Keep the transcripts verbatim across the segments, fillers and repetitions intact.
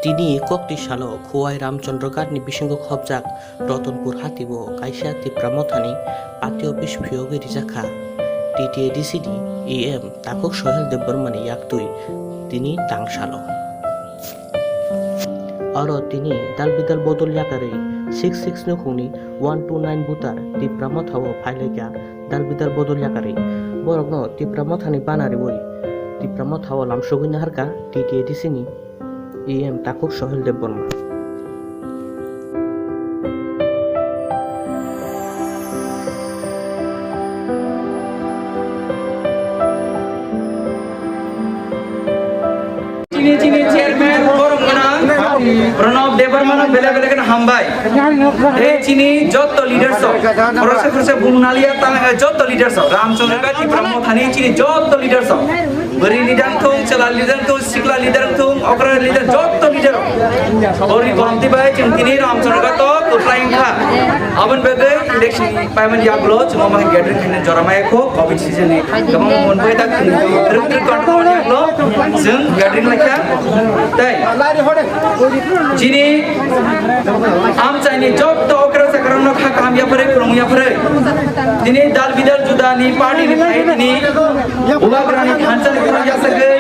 Tini kokti salo Khowai Ramchandra Ghat ni bisingo khobjak Ratanpur hati o kaisa Tipra Mothani party office phiyogwi rijak kha. T T A D C ni E M Takhuk Sohel Debbarma ni yaktwi tini tang salo. Oro tini dal bidal bodol yakarwi six six nukhungni one two nine voter Tipra Motha o phailaikha dal bidal bodol yakarwi. Borokno Tipra Mothani bana riwi Tipra Motha o lamsogwi naharkha T T A D C ni E M Takhuk Sohel Debbarma. Chini, chini chairman, borom gwnang, Pranab Debbarma no bele bele kheno hambai. Ei chini jotto leaders rok, khoroksa khoroksa bung naliya tang, eh, jotto leaders rok, Ramchandra Ghat Tipra Mothani chini jotto leaders rok. Bwrwi leader wngthung, chwla leader wngthung, sikla leader wngthung, okra leader, jotto leader rok. Boni boromtwi bai chwng tini Ramchandra Ghat o kwplai wngkha. Aboni bagwi election paimani yagulo chwng omo hai gathering khaina jora maya kho, covid season ni kwbangma monbai tak twrwk twrwk control ni yagulo chwng gathering laikha. Tei chini amchaini jotto okra chakrano kha kaham yapharwi, kwrwng yapharwi. Tini dal bidal juda ni party ni phai tini Bubagrani thansa ni kwrwng yasagwi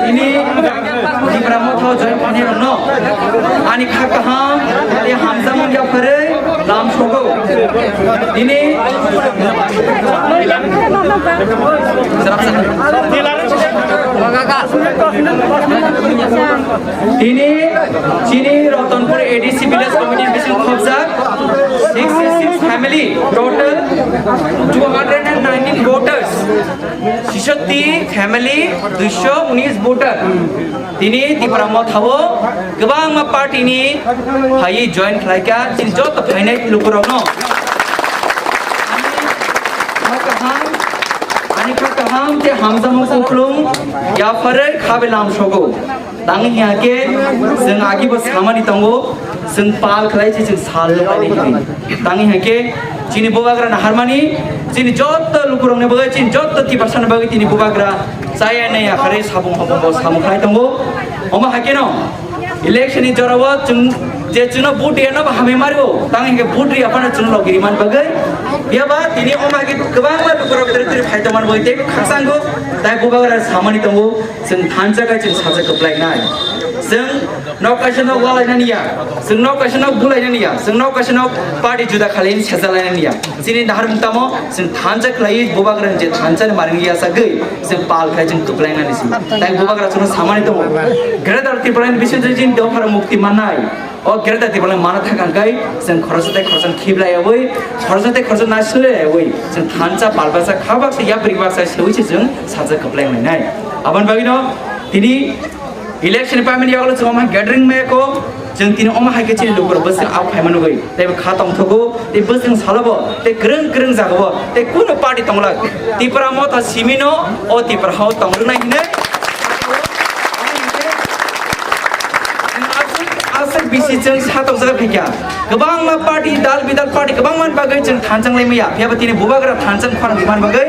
tini Tipra Motha o join khainai rokno ani kha kaham tei hamjakmung yapharwi lam sogo. Tini tini chini Ratanpur A D C village committee bising khobjak sixty six family, total two hundred and nineteen voters. Sisoti family, duiso unis voter. Tini Tipra Motha o kwbangma party ni phaiwi join khlaikha, chini joto phainai lukurokno. Ani kha kaham, ani kha kaham tei hamjakmung kuplung yapharwi khabe lam sogo. Tang hiya khe chwng agi bo samani tongo, chwng pal khlai se chwng sal nukani hwnwi. Tang hiya khe chini bubagra naharmani, chini jotto lukurokni bagwi, chini jotto tiprasani bagwi tini bubagra chaya nai akhare sabung hobo bo samung khlai tongo. Omo hai kheno election ni jorao chwng je chwngno vote riyano bo hamwi mario, tang hiya khe vote riya phano chwng logi rimani bagwi. Phiya ba tini omo hai khe kwbangma lukurok twrwk twrwk phai tongmani bagwi tei khakchanggo, tai bubagra samani tongo. Chwng thansa khe chwng sajak kwplainai. Chwng nok kaisa nok walainani ya, chwng nok kaisa nok bulainani ya, chwng nok kaisa nok party juda khalaini sejalainani ya. Chini naharmung tamo chwng thansa khlaiwi bubagrani je thansa ni maring yasagwi chwng pal khlai chwng kwplainani si. Tai bubagra chwngno samani tongo. Greater Tipraland ni bisingtwi chini dophar mukti mannai. O Greater Tipraland mana thangkha hwnkhe chwng khoroksa tei khoroksa khiblaiyawi, khoroksa tei khoroksa naislerwi chwng thansa pal baksa kha baksa yapri baksa sewi se chwng sajak kwplai wnglainai. Aboni bagwino tini election ni payment yagulo chwng omo hai gathering maya kho, chwng tini omo hai khe chini lukurok bwswk au phaima nugwi tei bo kha tongthogo tei bwswk salo bo tei kwrwng kwrwng jaga bo tei kunu party tongla Tipra Motha simino o Tipra hao tongrwnai hinwi. Aswk, aswk bisi chwng satokjak phaikha. Kwbangma party, dal bidal party kwbangma bagwi chwng thanchang lai maya. Phiya ba tini bubagra thanchang khorang man bagwi,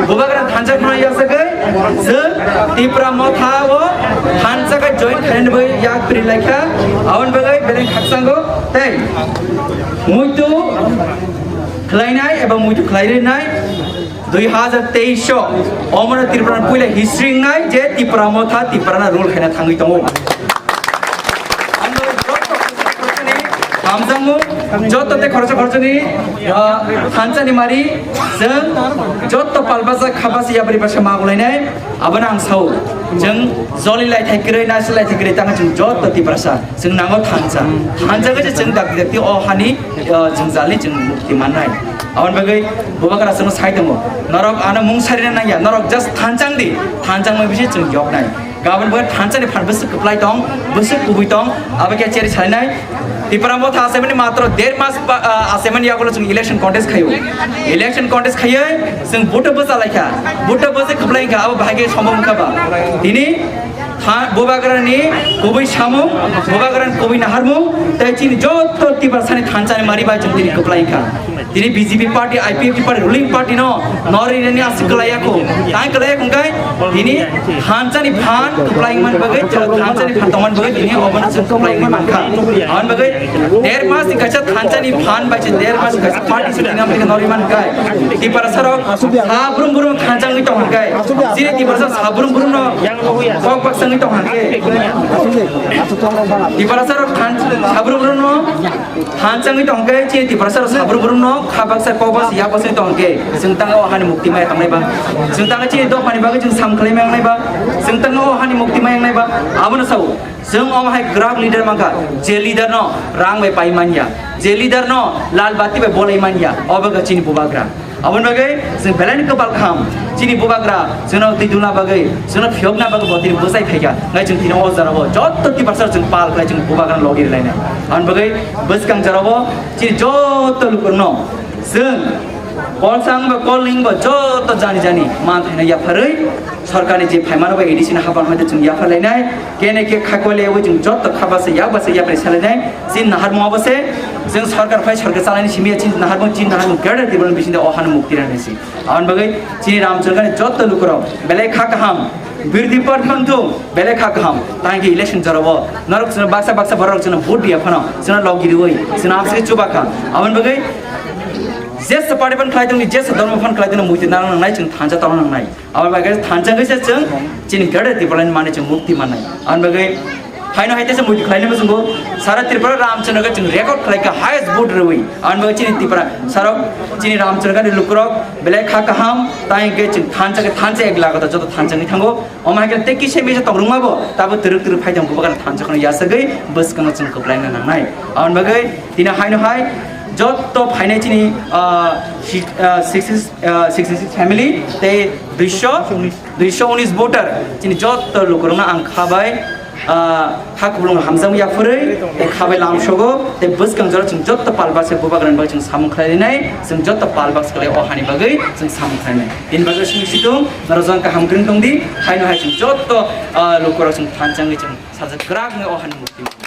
bubagra thanchang khorang yasagwi chwng Tipra Motha o thansa khe join khainani bagwi yak pri laikha. Aboni bagwi beleng khakchango tei muitu khlainai eba muitu khlai rinai. Dui hazar teis o omono Tripura ni puila history wngnai je Tipra Motha Tripura na rule khaina thangwi tongo. Hamjakmung, joto te khoroksa khoroksa ni, ah, thansa ni mari, chwng joto palbasa khabasa yapri basa magulainai, abono ang sao, chwng joli lai thai kwrwi, naisi lai thai kwrwi, tamo chwng joto Tiprasa. Chwng nango thansa. Thansa khe chwng dakti dakti o hani, o, jwngjalni chwng mukti mannai. Aboni bagwi bubagra chwngno sai tongo. Norok ano mung sarina nangya. Norok just thanchang di. Thanchang bai bisi chwng yoknai. Gabon bagwi thansa ni phan bwswk kwplai tong, bwswk kubui tong, abo khe cheri sainai. Tipra Motha asemani matro der mas pa, a, asemani yagulo chwng election contest khaio. Election contest khaiwi chwng vote bwsa laikha. Vote bwsa kwplai kha, abo bahai khe sombok wngkha ba. Tini Tha-, Bubagrani kubui samung, Bubagrani kubui naharmung, tei chini joto Tiprasani thansa ni mari bai chwng tini kwplai kha. Tini B J P party, I P F T party, ruling party no, no rinani aswk kwlaiya kho. Tai kwlaiya kho hwnkhe tini thansa ni phan kwplai man bagwi, thansa ni phan tongman bagwi tini obono chwng kwplai wngwi mankha. Aboni bagwi der mas ni kaisa thansa ni phan bai se der mas ni kaisa party se tini amtwi no ri mankha. Tiprasa rok sabrum brum thansa wngwi tong hwnkhe, chini Tiprasa sabrum brum no kok baksa wngwi tong hwnkhe. Tiprasa rok than-, sabrum brum no thansa wngwi tong hwnkhe, chini Tiprasa rok sabrum brum no kha baksa kok baksa yak baksa wngwi tong hwnkhe, chwng tang o hani mukti mai tangnai ba, chwng tang chini dophani bagwi chwng sam khlai mai wngnai ba, chwng tang o hani mukti mai wngnai ba, abono sao. Chwng omo hai kwrak leader mankha, je leader no rang bai pai manya, je leader no lal bati bai bolai manya, obo kha chini Bubagra. Aboni bagwi chwng belai ni kwpal kaham, chini Bubagra chwngno twi dulna bagwi, chwngno phiyokna bagwi bo tini bwsai phaikha. Ngai chwng tini o jora o joto Tiprasa chwng pal khlai chwng Bubagra logi rwlainai. Aboni bagwi bwskang jora o chini joto lukurokno chwng kol sang ba kol ling ba joto jani jani man thaina yapharwi sorkarni je phaimano ba A D C ni hapan hoite chwng yapharlainai. Kene khe khakwale wi chwng joto khabase yakbase yapri salainai. Chini naharmung abo se, chwng sorkar phai sorkar chalaini simi ya chini naharmung, chini naharmung Greater Tipraland bisingde o hano mukti rani si. Aboni bagwi chini Ramchandra ni joto lukurok belai kha kaham, birdi par thangthung, belai kha kaham. Tangki election jorabo norok chwngno baksa baksa borok chwngno vote dia phano chwngno logi riwi chwngno amsike chuba kha. Aboni bagwi jesa party phan khlai tongni, jesa dharma phan khlai tongni, muitu narang nangnai, chwng thansa tongna nangnai. Aboni bagwi thansa khe se chwng chini Greater Tipraland mani chwng mukti mannai. Aboni bagwi haino hai teisa muitu khlainai muchungo sara Tripura Ramchandra khe chwng record khlai kha highest vote rwi. Aboni bagwi chini Tripura sarok chini Ramchandra ni lukurok belai kha kaham, tai hwnkhe chwng thansa khe thansa ek lakh joto thansa wngwi thango. Omo hai khe tei kisa misa tongrwngma bo tabo twrwk twrwk phai tong Bubagrano thansa kheno yasagwi bwskango chwng kwplaina nangnai. Aboni bagwi tini haino hai joto phainai chini, ah, si-, ah, sixty, ah, sixty six family tei duiso, duiso unis voter chini joto lukurokno ang kha bai, ah, kha kuplung hamjakma yaphurwi tei kha bai lamsogo tei bwskang jora chwng joto palbaksa Bubagrani bagwi chwng samung khlainai, chwng joto palbaksa khlai o hani bagwi chwng samung khlainai. Tini bagwi simi situng norok jang kaham kwrwng tongdi, haino hai chwng joto, ah, lukurok chwng thansa wngwi chwng sajak kwrak wngwi o hani mukti.